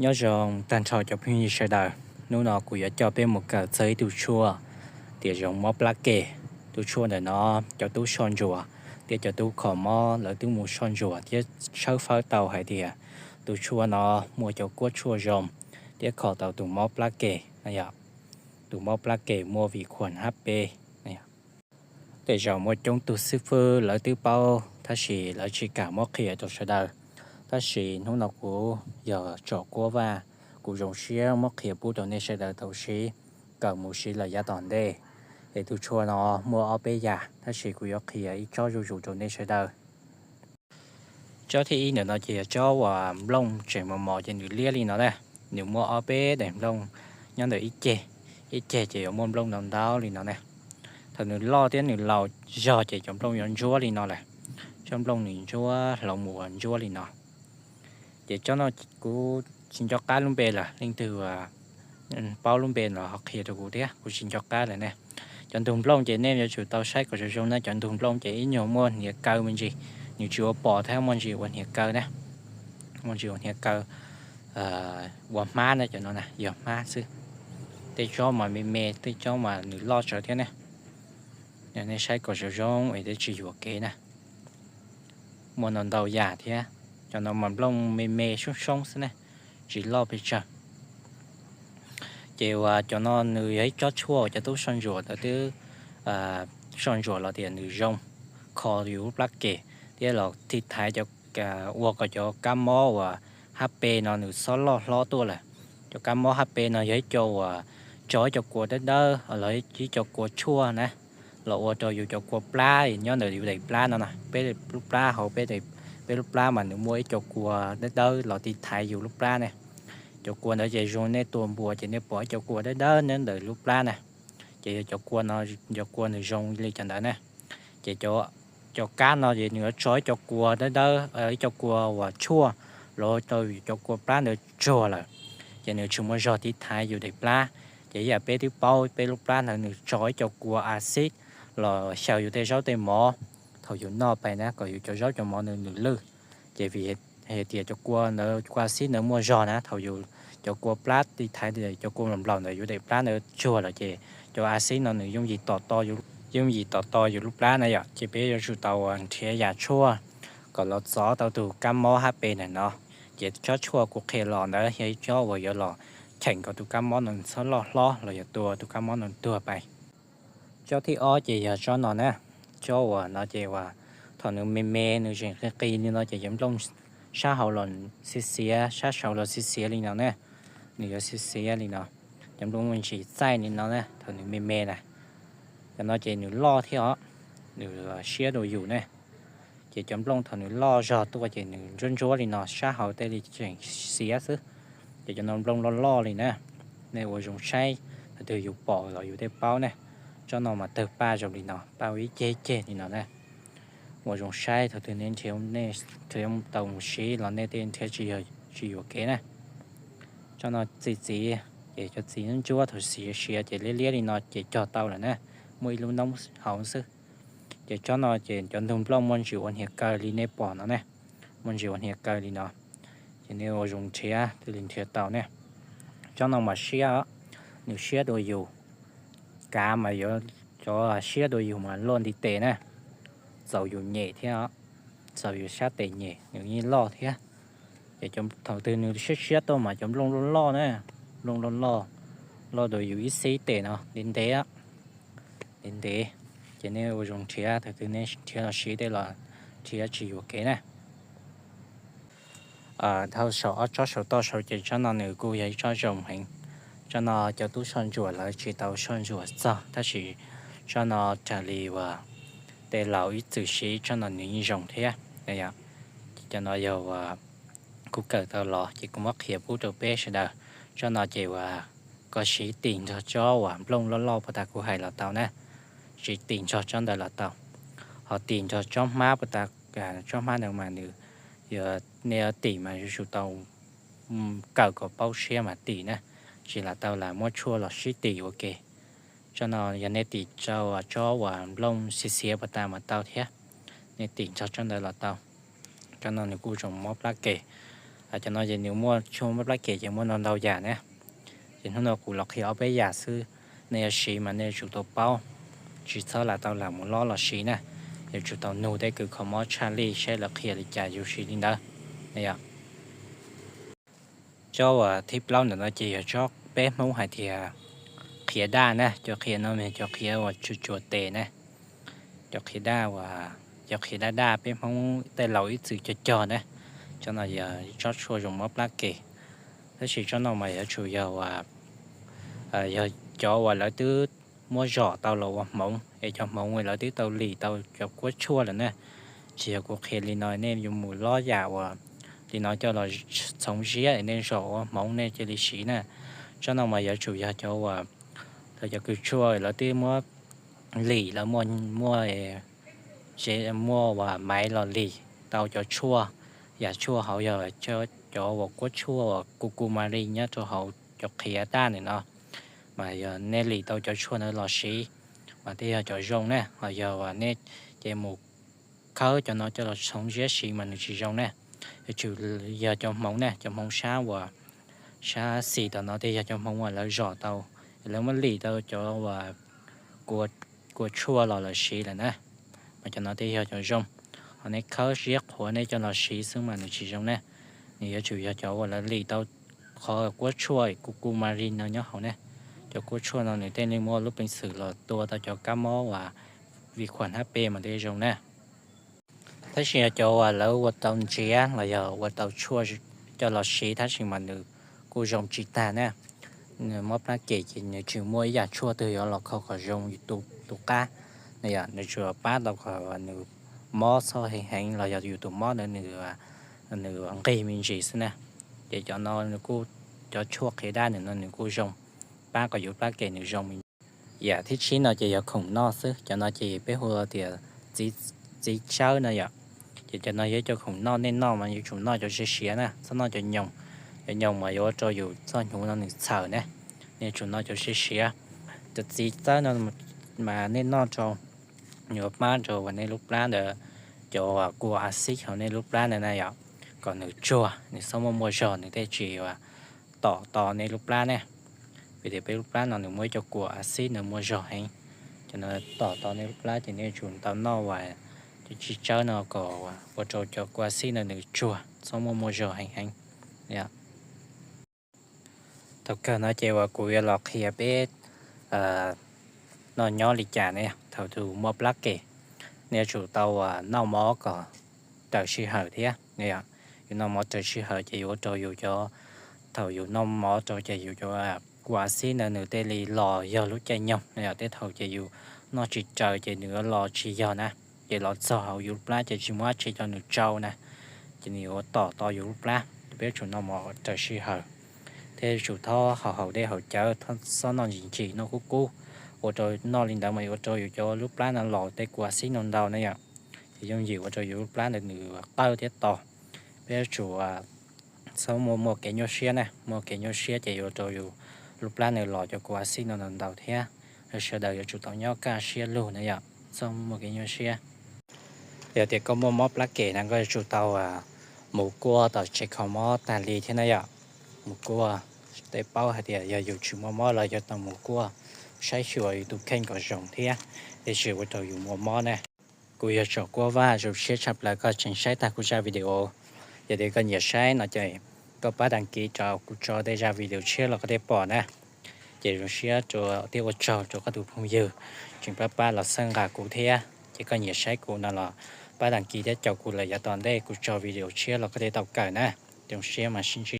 Nyob zoo tag nrho cov phooj ywg sawv daws, hnub no kuv yuav coj peb mus kawm txog ib tug tshuaj tias zoo mob plab ke. Tus tshuaj ntawm no cov tub soj ntsuam thiab cov tub kho mob lawv twb mus soj ntsuam thiab tshawb fawb tau hais tias tus tshuaj no muaj cov kuab tshuaj zoo thiab kho tau tus mob plab ke. Tus mob plab ke muaj vim khuam hab peb. Tej zaum muaj coob tug xib fwb lawv twb paub tab sis lawv tsis kam muab qhia rau sawv daws. Tab sis hnub no kuv yog tsom kuab vaj, kuv zoo siab muab qhia pub rau nej sawv daws tau siv, kawm mus siv lawm yav tom ntej. Es tus tshuaj no muaj ob peb yam tab sis kuv yuav qhia ib tsob zuj zus rau nej sawv daws. Tsob thib ib ntawm no ces yog tsob uas nplooj tseem mos mos ces nws liab li no na. Nws muaj ob peb daim nplooj nyob ntawm ib ceg, ib ceg ces yuav muaj nplooj ntau ntau li no na. Thaum nws loj thiab nws laus zog ces cov nplooj yuav ntsuab li no lawm. Tsob nplooj nws ntsuab hlo mus ua ntsuab li no. Ces tsob no kuv tsis nco qab lub npe lawm, leej twg paub lub npe los ho qhia rau kuv thiab, kuv tsis nco qab lawm ne. Cov ntug nplooj ces nej yuav tsum tau saib kom zoo zoo na, cov ntug nplooj ces ib nyuag muaj hniav kaw me ntsis, nws tsis ua pom thiab muaj ntsis ua hniav kaw na, muaj ntsis ua hniav kaw ua hmab na, cov no na yog hmab xwb. Tej tsob mas me me, tej tsob mas nws loj tsawv thiab ne. Nej saib kom zoo zoo es thiaj tsis yuam kev na. Muaj no ntau yam thiab, cov no mas nplooj me me soob soob xwb ne, tsis loj pes tsawg. Ces uas cov no nws yog ib tsob tshuaj uas cov tub soj ntsuam lawv twb soj ntsuam los tias nws zoo kho yus lub plab ke thiab los tiv thaiv cov, ua kom cov kab mob uas hab pe no nws txhob loj hlob tuaj lawm. Cov kab mob hab pe no yog ib co uas tso ib co kua dawb dawb los ib co kua tshuaj na, los ua rau yus cov kua plab nyob ntawm yus daim plab no na, peb lub plab hauv, peb lub plab mas nws muaj ib co kua dawb dawb los tiv thaiv yus lub plab ne. Cov kua ntawd ces zoo nej tua npua ces nej pom ib co kua dawb dawb nyob ntawm lub plab na, ces yog cov kua no, cov kua nws zoo li cov ntawd na. Ces cov kab no ces nws yuav tso ib co kua dawb dawb, ib co kua uas tshuaj los rau yus cov kua plab ntawd tsuag lawm, ces nws tsis muaj zog tiv thaiv yus daim plab. Ces ib yam peb twb paub peb lub plab ntawd nws tso ib co kua a xib los xyaw yus tej zaub tej mov thaum yus noj pais na, kom yus cov zaub cov mov nws nws lwj. Ces vim hais tias cov kua ntawd, kua a xib ntawd muaj zog na, thaum yus cov kua plab tiv thaiv, cov kua nplaum ntawm yus daim plab ntawd tsuag lawm ces cov a xib no nws yooj yim tom to, yooj yim tom to yus lub plab na yom. Ces peb yuav tsum tau nrhiav yam tshuaj kom los txov tau tus kab mob hab pe ntawm no. Ces tsob tshuaj kuv qhia los ntawd yog ib tsob uas yuav los cheem kom tus kab mob no txhob loj hlob los yog tua tus kab mob no tuag pais. Tsob thib ob ces yog tsob no na. Tsob uas no ces uas thaum nws me me nws zeem qis qis li no ces cov nplooj sab hauv los xiav xiav, sab saud los xiav xiav li no na. Nws yuav xiav xiav li no, cov nplooj muaj ntsis txaij li no na thaum nws me me na. Cov no ces nws loj thiab os, nws siab dua yus ne. Ces cov nplooj thaum nws loj zog tuaj ces nws ntsuab ntsuab li no, sab hauv tej li tseem xiav xwb. Ces cov no nplooj loj loj li na. Nej ua zoo saib, thaum twg yus pom los yus thiaj paub ne. Tsob no mas tawg paj zoo li no, paj ua ib ceg ceg li no na. Ua zoo saib, thaum twg nej nrhiav, nej nrhiav tau mus siv los nej thiaj nrhiav tsis yuam kev na. Tsob no txi txiv, ces cov txiv ntsuab thaum xiav xiav ces liab liab li no ces cog tau lawm na, muaj ib lub noob hauv xwb. Ces tsob no ces cov ntug nplooj muaj ntsis ua hniav kaw li nej pom no ne, muaj ntsis ua hniav kaw li no. Ces nej ua zoo nrhiav thiaj li nrhiav tau ne. Tsob no mas siab, nws siab dua yus, kav mas yuav cov siab dua yus mas luaj ntiv tes na, txaus yus nyem thiab, txaus yus sab tes nyem, nws yeej loj thiab. Ces thaum twg nws siab siab tuaj mas cov nplooj loj loj na, nplooj loj loj, loj dua yus ib xib tes no ntev ntev, ntev ntev. Ces nej ua zoo nrhiav, thaum twg nej nrhiav los siv tej los nrhiav tsis yuam kev na. Dhau saum ob tsob saum toj saud ces tsob no nws kuj yog ib tsob zoo heev. Tsob no cov tub soj ntsuam lawv tsis tau soj ntsuam txog tab sis tsob no raws li uas tej laus ib txwm siv tsob no nws yeej zoo thiab. Cov no yog uas kuv kawm tau los ces kuv muab qhia pub rau peb sawv daws. Tsob no ces uas koj siv tim nrog tsob uas nplooj loj loj puas tas kuv hais los tau na, siv tim nrog tsob ntawd los tau. Ho tim nrog tsob hmab puas tas, tsob hmab ntawd mas nws, nej yuav tim mas yuav tsum tau kawm kom paub siab mas tim na, tsis los tau lam muab tshuaj los sib tim ua ke. Tsob no yog nej tim rau tsob uas nplooj xiav xiav puas tas mas tau thiab, nej tim nrog tsob ntawd los tau. Tsob no nws kuj zoo mob plab ke. Cov no ces nws muaj tshuaj mob plab kem ces muaj ntau ntau yam na. Ces hnub no kuv los qhia ob peb yam xwb, nej yuav siv mas nej yuav tsum tau paub, tsis txhob lam tau lam mus lob los siv na. Yuav tsum tau nug tej kws kho mob tshaj lij saib lawv qhia li cas yus siv li ntawd. Tsob uas thib plaub ntawm no ces yog tsob peb Hmoob hais tias qhiav daj na, cov qhiav no yog cov qhiav uas tsuas tsuas tes na. Cov qhiav daj uas, cov qhiav daj daj peb Hmoob tej laus ib txwm cog cog na. Tsob no yog tsob tshuaj zoo mob plab kem, tab sis tsob no mas yuav tsum yog uas yog cov uas lawv twb muab zom tau los ua hmoov es cov hmoov lawv twb tau lim tau cov kuab tshuaj lawm na. Tsis yog kuv qhia li no nej yuav mus lob yam uas li no coj los txhoov ziab es nej zom ua hmoov nej cia li siv na. Tsob no mas yuav tsum yog cov uas lawv cov kws tshuaj lawv twb muab lim lawv muaj, muaj, muaj uas maiv los lim tau cov tshuaj, yam tshuaj hauv yog cov uas kuab tshuaj uas kuv kuv mas li nyob rau hauv cov qhiav daj ntawm no, mas yog nej lim tau cov tshuaj ntawd los siv mas thiaj yog cov zoo na. Ho yog uas nej ces mus khawb cov no coj los txhoov ziab siv mas nws tsis zoo na. Yuav tsum yog cov hmoov na, cov hmoov sab uas sab xis tom no thiaj yog cov hmoov uas lawv zom tau, lawv muab lim tau cov uas kua tshuaj los lawm siv lawm na, mas cov no thiaj yog cov zoo. Ho nej khawb ziab qhuav nej coj los siv xwb mas nws tsis zoo na. Nws yuav tsum yog cov uas lawv lim tau qhov kuab tshuaj kuv kuv mas li no nyob hauv ne. Cov kuab tshuaj no nws thiaj li muaj lub peev xwm los tua tau cov kab mob uas vi khuam hab pes mas thiaj zoo na. Tab sis yog cov uas lawv ua tau ntsiav los yog ua tau tshuaj coj los siv tab sis mas nws kuj zoo tsis tag na. Nws mob plab kem ces nws tsis muaj ib yam tshuaj twg yuav los kho kom zoo yus tus qab. Nws yog nws tsuas pab tau kom nws mob txhob heev heev los yog yus tus mob ntawd nws nqig me ntsis xwb na. Ces cov no nws kuj, cov tshuaj qhiav daj ntawm no nws kuj zoo, pab kom yus plab kem nws zoo me ntsis. Yam thib tsib no ces yog khoom noj xwb, cov no ces peb hu tias txiv tsawb no yom. Ces cov no yog cov khoom noj, nej noj mas yuav tsum noj cov siav siav na, txhob noj cov nyoos. Cov nyoos mas yuav ua rau yus txoj hnyuv no nws txhawm ne, nej yuav tsum noj cov siav siav. Cov txiv tsawb no mas nej noj rau, yuav pab rau uas nej lub plab ntawd, cov kua a xib hauv nej lub plab ntawd na yom, kom nws tsuag, nws txhob muaj muaj zog, nws thiaj tsis uas tom to nej lub plab ne. Vim tias peb lub plab no nws muaj ib co kua a xib nws muaj zog heev, cov no tom to nej lub plab ces nej yuav tsum tau noj uas cov txiv tsawb no kom ua rau cov kua a xib no nws tsuag txhob muaj muaj zog heev heev. Thaum kawg no ces uas kuv yuav los qhia peb noj nyob li cas ne. Thaum yus muaj plab kem, nej yuav tsum tau uas noj mov kom raws sij hawm thiab. Yus noj mov raws sij hawm ces yuav ua rau yus cov, thaum yus noj mov rau ces yus cov kua a xib ntawd nws thiaj li los yog lub caij nyoog na yom. Tej thaum ces yus noj tsis raws ces nws yuav los tsis yog na, ces los txog hauv yus lub plab ces tsis muaj dab tsi coj nws tsau na, ces nws yuav tom to yus lub plab. Peb yuav tsum noj mov raws sij hawm thiab yuav tsum txhob haus haus dej haus cawv, txhob noj ntsim ntsim, noj kub kub, ua rau noj li ntawd mas yuav ua rau yus cov lub plab no los tej kua a xib no ntau na yom. Ces yooj yim ua rau yus lub plab ntawd nws qawj thiab to. Peb yuav tsum txhob muaj muaj kev nyuaj siab na, muaj kev nyuaj siab ces yuav ua rau yus lub plab nws los cov kua a xib no ntau ntau thiab. Sawv daws yuav tsum tau nyob kaj siab lug na yom, txhob muaj kev nyuaj siab. Yog tias koj muaj mob plab kem na koj yuav tsum tau mus kuaj tom tsev kho mob tag li thiab na yom. Mus kuaj, tej paub hais tias yog yus tsis muaj mob los yog tau mus kuaj saib xyuas yus tus kheej kom zoo thiab, tiam sis ua rau yus muaj mob na. Kuv yog Tsom Kuab Vaj, zoo siab tshaj plaws koj tseem saib tag kuv zaj video. Yog tias koj nyiam saib no ces koj pab đăng ký rau kuv tso tej zaj video tshiab los koj thiaj pom na. Ces zoo siab thiab ua tsaug rau koj tus phooj ywg tseem pab pab los xab nqa kuv thiab. Ces koj nyiam saib kuv no los pab đăng ký thiab caum kuv lawm yav tom ntej kuv tso video tshiab los koj thiaj tau kawm na. Zoo siab mas sib ntsib.